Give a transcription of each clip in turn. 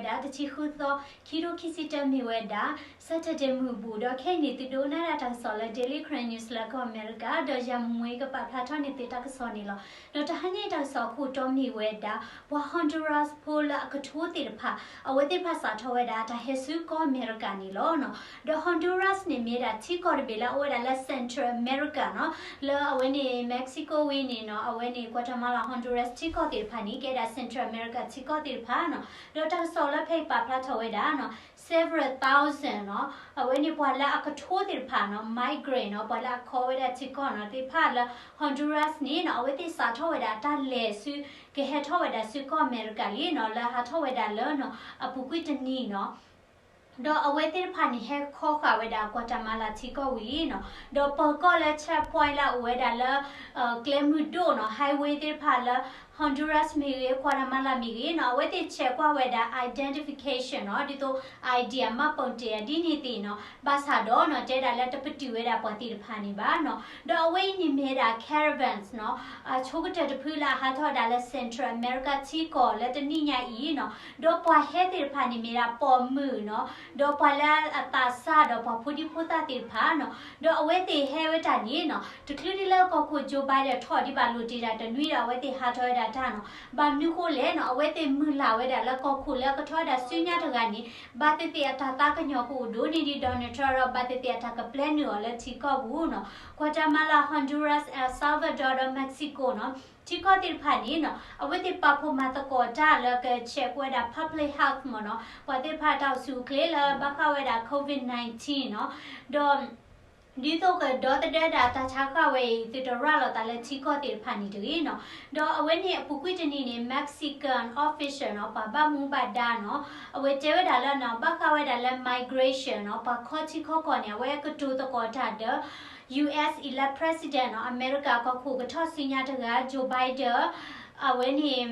ဝဲဒၣ်တဆံဃုသီ ခံထိခံဆံတၢ မ့ၢ်ဝဲဒၣ် Saturday မုၢ်ဘူၣ် ဒီးခဲအံၤန့ၣ် သုဒိကနၣ်ဒၣ်တၢ်ကစီၣ်လၢ Daily Karen News လၢကီၢ်အမဲရကၤ ဒီးယၤမုၢ်မွေကပာ်ဖျါထီၣ်န့ၢ်သုတၢ်ကစီၣ်န့ၣ်လီၤ. ဒီးတဟါညါအံၤတၢ်ကစီၣ်အခိၣ်တီမ့ၢ်ဝဲဒၣ် ပှၤ Honduras ဖိလၢအကထိသ့ၣ်တဖၣ် အဝဲသ့ၣ်တဖၣ်စးထီၣ်ဝဲဒၣ်တၢ်ဟဲဆူကီၢ်အမဲရကၤန့ၣ်လီၤ. ဒီး Honduras န့ၣ်မ့ၢ်ဒၣ်ထံကီၢ်တဘ့ၣ်လၢအအိၣ်ဝဲဒၣ်လၢ Central America နီၤ, လၢအဝဲန့ၣ် Mexico ဝံၤန့ၣ်နီၤ, အဝဲန့ၣ် Guatemala, Honduras ထံကီၢ်သ့ၣ်တဖၣ်န့ၣ် ကဲဒၣ် Central America ထံကီၢ်သ့ၣ်တဖၣ်နီၤ. ဒီးတၢ်ကစီၣ်လၢဖဲအံၤပာ်ဖျါထီၣ်ဝဲဒၣ်နီၤ several thousand နီၤ, အဝဲန့ၣ်ပှၤလၢအကထိသ့ၣ်တဖၣ်နီၤ, migrant နီၤ, ပှၤလၢအခီဝဲဒၣ်ထံကီၢ်နီၤ သ့ၣ်တဖၣ်လၢ Honduras န့ၣ်နီၤ, အဝဲသ့ၣ်စးထီၣ်ဝဲဒၣ်တၢ်လဲၤဆူ ကဟဲထီၣ်ဝဲဒၣ်ဆူကီၢ်အမဲရကၤလံနီၤ, လၢဟးထီၣ်ဝဲဒၣ်လၢနီၤ အပူၤကွံာ်တနံၤနီၤ. ဒီးအဝဲသ့ၣ်တဖၣ်န့ၣ် ဟဲခီဃာ်ဝဲဒၣ် Guatemala ထံကီၢ်ဝံၤလံနီၤ. ဒီးပၢၤကီၢ်လၢ checkpoint လၢအအိၣ်ဝဲဒၣ်လၢ ကျဲမုၢ်ဒိၣ်နီၤ, highway သ့ၣ်တဖၣ်လၢ Honduras မ့ၢ်ဂ့ၤ, Guatemala မ့ၢ်ဂ့ၤနီၤ, အဝဲသ့ၣ် check ကွၢ်ဝဲဒၣ် identification နီၤ, ဒ်သိး ID အမှတ်ပုံတင် ဒ်န့ၣ်သ့ၣ်နီၤ. ဘၣ်ဆၣ်ဒီးနီၤ တဲဒၣ်လၢတပတုာ်ဝဲဒၣ်ပှၤသ့ၣ်တဖၣ်န့ၣ်ဘၣ်နီၤ. ဒီးအဝဲအံၤန့ၣ်မ့ၢ်ဝဲဒၣ် caravans နီၤ, အဆိကတၢၢ်တဖုလၢအဟးထီၣ်ဝဲဒၣ်လၢ Central America ထံကီၢ်လၢတနံၣ်ညါအံၤနီၤ. ဒီးပှၤဟဲသ့ၣ်တဖၣ်န့ၣ်မ့ၢ်ဒၣ်ပိာ်မုၣ်နီၤ, ဒီးပှၤလၢအသးစၢ်ဒီးပှၤဖိဒံဖိသၣ်သ့ၣ်တဖၣ်နီၤ. ဒီးအဝဲသ့ၣ်ဟဲဝဲတၢ်န့ၣ်နီၤ, တချုးဒ်လၢကီၢ်ခိၣ် Joe Biden ထီၣ်ဒံးဘၣ်လိာ်တ့ၢ်တၢ်တနွံဒီး အဝဲသ့ၣ်ဟးထီၣ်ဝဲဒၣ်တၢ်နီၤ. ဘၣ်မနုၤဃိလဲၣ်နီၤ, အဝဲသ့ၣ်မုၢ်လၢ်ဝဲဒၣ်လၢကီၢ်ခိၣ်လၢအကထီၣ်ဝဲဒၣ်ဆူညါတဂၤန့ၣ် ဘၣ်သ့ၣ်သ့ၣ်အတၢ်သးကညီၤကအိၣ်ဒိၣ်န့ၢ်ဒံး Donald Trump ဒီးဘၣ်သ့ၣ်သ့ၣ်အတၢ်ကပျဲနုာ်အီၤလၢထံကီၢ်ပူၤနီၤ. Guatemala, Honduras, El Salvador ဒီး Mexico နီၤ, ထံကီၢ်သ့ၣ်တဖၣ်န့ၣ်နီၤ, အဝဲသ့ၣ်ပာ်ဖှိၣ်မၤသကိးတၢ်လၢက check ဝဲဒၣ် public health မ့ၢ်နီၤ, ပှၤသ့ၣ်တဖၣ်တၢ်အိၣ်ဆူၣ်အိၣ်ချ့လၢဘၣ်ဃးဝဲဒၣ် COVID nineteen နီၤ. ဒီး ဒ်သိးကဒီသဒၢဒၣ်တၢ်ဆါဃၣ်ဝဲအံၤ သုတရၤလီၤသးလၢထံကီၢ်သ့ၣ်တဖၣ်န့ၣ်တဂ့ၤနီၤ. ဒီးအဝဲန့ၣ်အပူၤကွံာ်တနံၤန့ၣ် Mexican official နီၤ, ပှၤဘၣ်မူဘၣ်ဒါနီၤ, အဝဲတဲဝဲဒၣ်လၢနီၤ, ဘၣ်ဃးဝဲဒၣ်လၢ migration နီၤ, ပှၤခီထံခီကီၢ်န့ၣ် အဝဲကတိၤသကိးတၢ်ဒီး US elect president နီၤ, အမဲရကၤကီၢ်ခိၣ်ကထီၣ်ဆူညါတဂၤ Joe Biden အဝဲန့ၣ်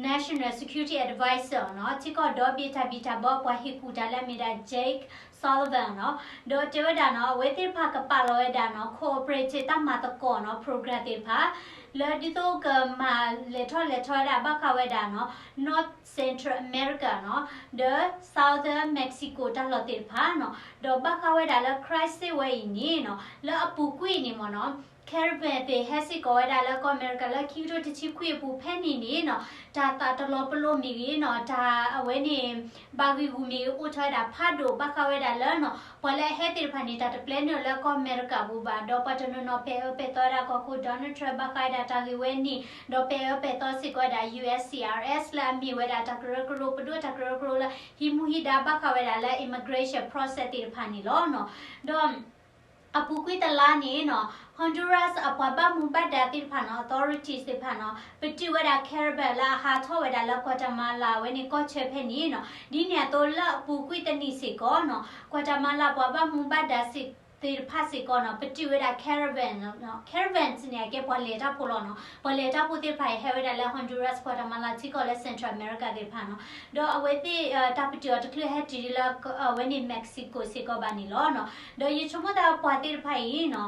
National Security Advisor နီၤ, ထံကီၢ်ဒီဘ့ၣ်တၢ်ဘံၣ်တၢ်ဘၢပှၤဟ့ၣ်ကူၣ်တၢ်လၢအမ့ၢ်ဒၣ် Jake Sullivan နီၤ. ဒီးတဲဝဲဒၣ်နီၤ, အဝဲသ့ၣ်တဖၣ်ကပာ်လီၤဝဲဒၣ်နီၤ cooperative တၢ်မၤသကိးနီၤ program သ့ၣ်တဖၣ် လၢဒ်သိးကမၤလဲၤထီၣ်လဲၤထီဝဲဒၣ်ဘၣ်ဃးဝဲဒၣ်နီၤ North Central America နီၤ, ဒီး Southern Mexico တၢ်လီၢ်သ့ၣ်တဖၣ်နီၤ. ဒီးဘၣ်ဃးဝဲဒၣ်လၢ crisis ဝဲအံၤန့ၣ်နီၤ, လၢအပူၤကွံာ်န့ၣ်မ့ၢ်နီၤ Caribbean သ့ၣ်ဟဲစ့ၢ်ကီးဝဲဒၣ်လၢကီၢ်အမဲရကၤလၢခံကထိတဆံခွံအပူၤဖဲန့ၣ်န့ၣ်နီၤ, တၢ်သးတလီၤပလိာ်မ့ၢ်ဂ့ၤနီၤ, တၢ်အဝဲန့ၣ် ဘၣ်ဂံာ်ဂူာ်မ့ၢ်ဂ့ၤ အိၣ်ထီၣ်ဝဲဒၣ်ဖးဒိၣ် ဘၣ်ဃးဝဲဒၣ်လၢနီၤ ပှၤလၢအဟဲသ့ၣ်တဖၣ်န့ၣ် တၢ်တပျဲနုာ်လၢကီၢ်အမဲရကၤပူၤဘၣ်, ဒီးပှၤတနီၤနီၤပဲာ်အၢပဲာ်သီဝဲဒၣ်ကီၢ်ခိၣ် Donald Trump ဘၣ်ဃးဝဲဒၣ်တၢ်ဂ့ၢ်ဝဲန့ၣ်, ဒီးပဲာ်အၢပဲာ်သီစ့ၢ်ကီးဝဲဒၣ် U S C R S လၢအမ့ၢ်ဝဲဒၣ်တၢ်ကရၢကရိ ပဒိၣ်တၢ်ကရၢကရိလၢဟံးမူဟံးဒါဘၣ်ဃးဝဲဒၣ်လၢ immigration process သ့ၣ်တဖၣ်န့ၣ်လီၤနီၤ. ဒီး အပူၤကွံာ်တလါန့ၣ်နီၤ Honduras အပှၤဘၣ်မူဘၣ်ဒါသ့ၣ်တဖၣ်နီၤ authorities သ့ၣ်တဖၣ်နီၤ ပတုာ်ဝဲဒၣ် caravan လၢအဟးထီၣ်ဝဲဒၣ်လၢ Guatemala ဝဲန့ၣ်ကီၢ်ဆၢဖဲန့ၣ်နီၤ, ဒ်န့ၣ်အသိးလၢအပူၤကွံာ်တနံၤစ့ၢ်ကီးနီၤ Guatemala ပှၤဘၣ်မူဘၣ်ဒါသ့ၣ်တဖၣ်စ့ၢ်ကီးနီၤ ပတုာ်ဝဲဒၣ် caravan နီၤ, caravans န့ၣ် အကဲပှၤလဲၤတၢ်ဖိလီၤနီၤ, ပှၤလဲၤတၢ်ဖိသ့ၣ်တဖၣ်အံၤဟဲဝဲဒၣ်လၢ Honduras, Guatemala ထံကီၢ်လၢ Central America သ့ၣ်တဖၣ်နီၤ, ဒီးအဝဲသ့ၣ် တၢ်ပတုာ်အီၤတချုးဟဲတုၤဒ်လၢ အဝဲန့ၣ် Mexico စ့ၢ်ကီးဘၣ်န့ၣ်လီၤနီၤ. ဒီးယဆိကမိၣ်သးပှၤသ့ၣ်တဖၣ်အံၤနီၤ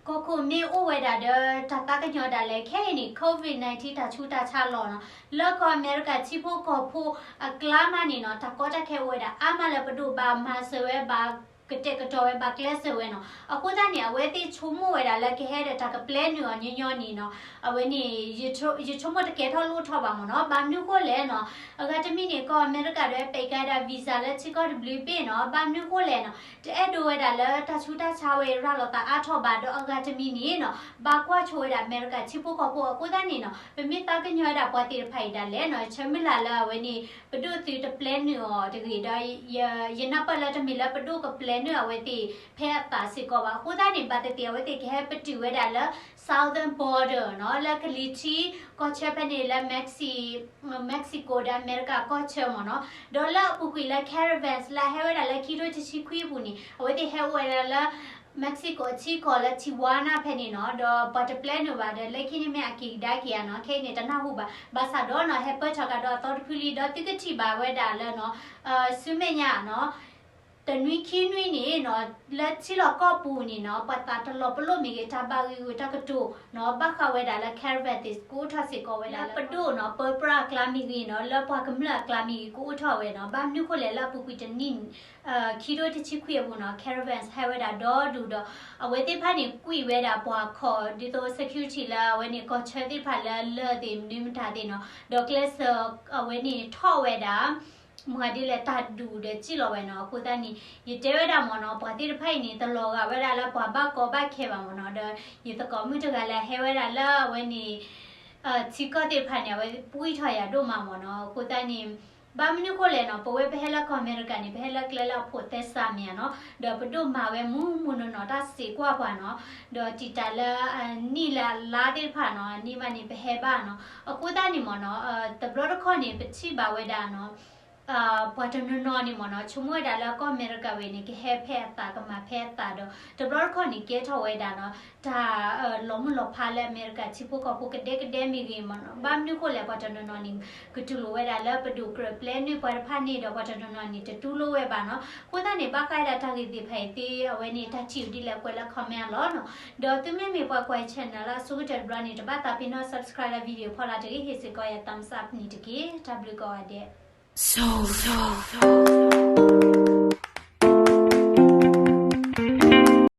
ကီၢ်ခိၣ်မ့ၢ်အိၣ်ဝဲဒၣ်ဒီးတၢ်သးကညီၤဒၣ်လဲာ်ခဲအံၤန့ၣ် COVID nineteen တၢ်ဆူးတၢ်ဆါလီၤနီၤ, လၢကီၢ်အမဲရကၤထံဖိကီၢ်ဖိအကျါမးန့ၣ်နီၤ တၢ်ကီတၢ်ခဲအိၣ်ဝဲဒၣ်အါမးလၢပဒိၣ်ဘၣ်မၤစၢၤဝဲ ဘၣ်ကတဲာ်ကတီၤဝဲ ဘၣ်ကျဲးစၢးဝဲနီၤ. အဃိသတးန့ၣ် အဝဲသ့ၣ်ဆိကမိၣ်ဝဲဒၣ်လၢကဟဲဒီးတၢ်ကပျဲနုာ်အီၤညီညီန့ၣ်နီၤ, အဝဲန့ၣ် ယဆိကမိၣ်တကဲထီၣ်လိၣ်ထီၣ်ဘၣ်မ့ၢ်နီၤ. ဘၣ်မနုၤဃိလဲၣ်နီၤ, အဂၤတမံၤန့ၣ် ကီၢ်အမဲရကၤဒီး ပာ်ကဒါ visa လၢထံကီၢ်တဘျုးဘ့ၣ်နီၤ, ဘၣ်မနုၤဃိလဲၣ်နီၤ တအဲၣ်ဒိးဝဲဒၣ်လၢတၢ်ဆူးတၢ်ဆါဝဲအံၤရၤလီၤသးအါထီၣ်ဘၣ်, ဒီးအဂၤတမံၤန့ၣ်နီၤ ဘၣ်ကွၢ်ဆိဝဲဒၣ်အမဲရကၤထံဖိကီၢ်ဖိအဃိသတးန့ၣ်နီၤ, ပမ့ၢ်သးကညီၤဝဲဒၣ်ပှၤသ့ၣ်တဖၣ်အံၤဒၣ်လဲာ်နီၤ, ဆၢမုၢ်လၢ်လၢအဝဲန့ၣ် ပဒိၣ်သုတပျဲနုာ်အီၤတဂ့ၤ, ဒီးယနၢ်ပၢၢ်လၢတမ့ၢ်လၢ ပဒိၣ်ကပျဲနုာ်အဝဲသ့ၣ်ဖဲအသးစ့ၢ်ကီးဘၣ်. အဃိသတးန့ၣ် ဘၣ်သ့ၣ်သ့ၣ်အဝဲသ့ၣ်ကဟဲပတုာ်ဝဲဒၣ်လၢ southern border နီၤ, လၢကလံၤထံကီၢ်ဆၢဖဲန့ၣ်လၢ Mexico ဒီးအမဲရကၤကီၢ်ဆၢမ့ၢ်နီၤ. ဒီးလၢအပူၤကွံာ်လၢ caravans လၢအဟဲဝဲဒၣ်လၢခံကထိတဆံခွံအပူၤန့ၣ် အဝဲသ့ၣ်ဟဲအိၣ်ဝဲဒၣ်လၢ Mexico ထံကီၢ်လၢ Tijuana ဖဲန့ၣ်နီၤ, ဒီးပှၤတပျဲနုာ်ဘၣ်ဒီး လၢခံန့ၣ်မ့ၢ်အက့ၤကဒါက့ၤဧါနီၤ, ခဲအံၤန့ၣ်တနၢ်ဟူဘၣ်. ဘၣ်ဆၣ်ဒီးနီၤ ဟဲပၢၢ်ထီၣ်ကဒီးအသီတဖုလံ, ဒီးသုကထံၣ်ဘၣ်ဝဲဒၣ်လၢနီၤ ဆူမဲာ်ညါနီၤ တနွံခံနွံန့ၣ်နီၤ လၢထံလီၢ်ကီၢ်ပူၤန့ၣ်နီၤ ပှၤသးတလီၤပလိာ်မ့ၢ်ဂ့ၤ တၢ်ဘၣ်ဂ့ၢ်ဂုာ်တၢ်ကတိၤနီၤ ဘၣ်ဃးဝဲဒၣ်လၢ caravan သ့ၣ် ကအိၣ်ထီၣ်စ့ၢ်ကီးဝဲဒၣ်လၢပဒိၣ်နီၤ ပၢပြၢအကျါမ့ၢ်ဂ့ၤနီၤ လၢပှၤကမျၢၢ်အကျါမ့ၢ်ဂ့ၤ ကအိၣ်ထီၣ်ဝဲနီၤ ဘၣ်မနုၤဃိလဲၣ်လၢအပူၤကွံာ်တနံၣ် ခံဒိၣ်တဆံခွံအပူၤနီၤ caravans ဟဲဝဲဒၣ်ဒီဒူၣ်ဒီး အဝဲသ့ၣ်တဖၣ်န့ၣ် ကွံာ်ဝဲဒၣ်ပှၤခီၣ် ဒ်သိး security လၢအဝဲန့ၣ် ကီၢ်ဆၢသ့ၣ်တဖၣ်လၢလၢၢ်သ့ၣ်မနုၤမတၤသ့ၣ်နီၤ ဒီးကျဲးစၢးအဝဲန့ၣ်ထီၣ်ဝဲဒၣ် မၤဒ်လဲၣ်တၢ်ဒူၣ်ဒီးစံၣ်လီၤဝဲနီၤ အဃိသတးန့ၣ် ယတဲဝဲဒၣ်မ့ၢ်နီၤ ပှၤသ့ၣ်တဖၣ်အံၤန့ၣ် တလီၤဂာ်ဝဲဒၣ်လၢပှၤဘၣ်ကီဘၣ်ခဲဘၣ်မ့ၢ်နီၤ ဒီးယသကိးမုၣ်တဂၤလၢဟဲဝဲဒၣ်လၢအဝဲန့ၣ် ထံကီၢ်သ့ၣ်တဖၣ်န့ၣ် အဝဲပှံၢ်ထီၣ်ယၤဒိၣ်မးမ့ၢ်နီၤ အဃိသတးန့ၣ် ဘၣ်မနုၤဃိလဲၣ်နီၤ ပဝဲပဟဲလၢကီၢ်အမဲရကၤန့ၣ် ပဟဲလၢကျဲလၢအဖိးသဲစးမ့ၢ်ဧါနီၤ ဒီးပဒိၣ်မၤဝဲမူမူနီၢ်နီၢ်တၢ်စံးကွၢ်ပှၤနီၤ ဒီးတံာ်တာ်လၢအနံၣ်လၢအလါသ့ၣ်တဖၣ်နီၤ အနံၣ်မးန့ၣ် ပဟဲဘၣ်နီၤ အဃိသတးန့ၣ်မ့ၢ်နီၤ တဘျီတခီၣ်န့ၣ် ပထံၣ်ဘၣ်ဝဲဒၣ်နီၤ ပှၤတနီၤနီၤန့ၣ်မ့ၢ်နီၤ ဆိကမိၣ်ဝဲဒၣ်လၢကီၢ်အမဲရကၤဝဲန့ၣ် ကဟဲဖဲအသး ကမၤဖဲအသးဒီး တဘျီတခီၣ်န့ၣ် ကဲထီၣ်ဝဲဒၣ်နီၤ တၢ်လီၤမုၢ်လီၤဖးလၢအမဲရကၤထံဖိကီၢ်ဖိကဒဲကဒဲမ့ၢ်ဂ့ၤမ့ၢ်နီၤ ဘၣ်မနုၤဃိလဲၣ် ပှၤတနီၤနီၤန့ၣ် ကတူၢ်လိာ်ဝဲဒၣ်လၢပဒိၣ်ကြၢးပျဲနုာ်ပှၤတဖၣ်န့ၣ်ဒီး ပှၤတနီၤနီၤန့ၣ် တတူၢ်လိာ်ဝဲဘၣ်နီၤ အဃိသတးန့ၣ် ဘၣ်ဃးဝဲဒၣ်တၢ်ဂ့ၢ်သ့ၣ်တဖၣ်အံၤသ့ၣ် အဝဲန့ၣ် တၢ်ထံၣ်အီၤဒ်လဲၣ်ကွဲးလၢ comment အလီၢ်နီၤ ဒီးသုမ့မ့ၢ်ပှၤကွၢ် channel လၢအဆိကတၢၢ်တဘျီန့ၣ် တဘၣ်သးပ့ၤနီၣ် subscribe လၢ video ဖီလာ်တဂ့ၤ ဟ့ၣ်စ့ၢ်ကီးယၤ thumbs up န့ၣ်တက့ၢ် တၢ်ဘျုးကိးဂၤဒဲး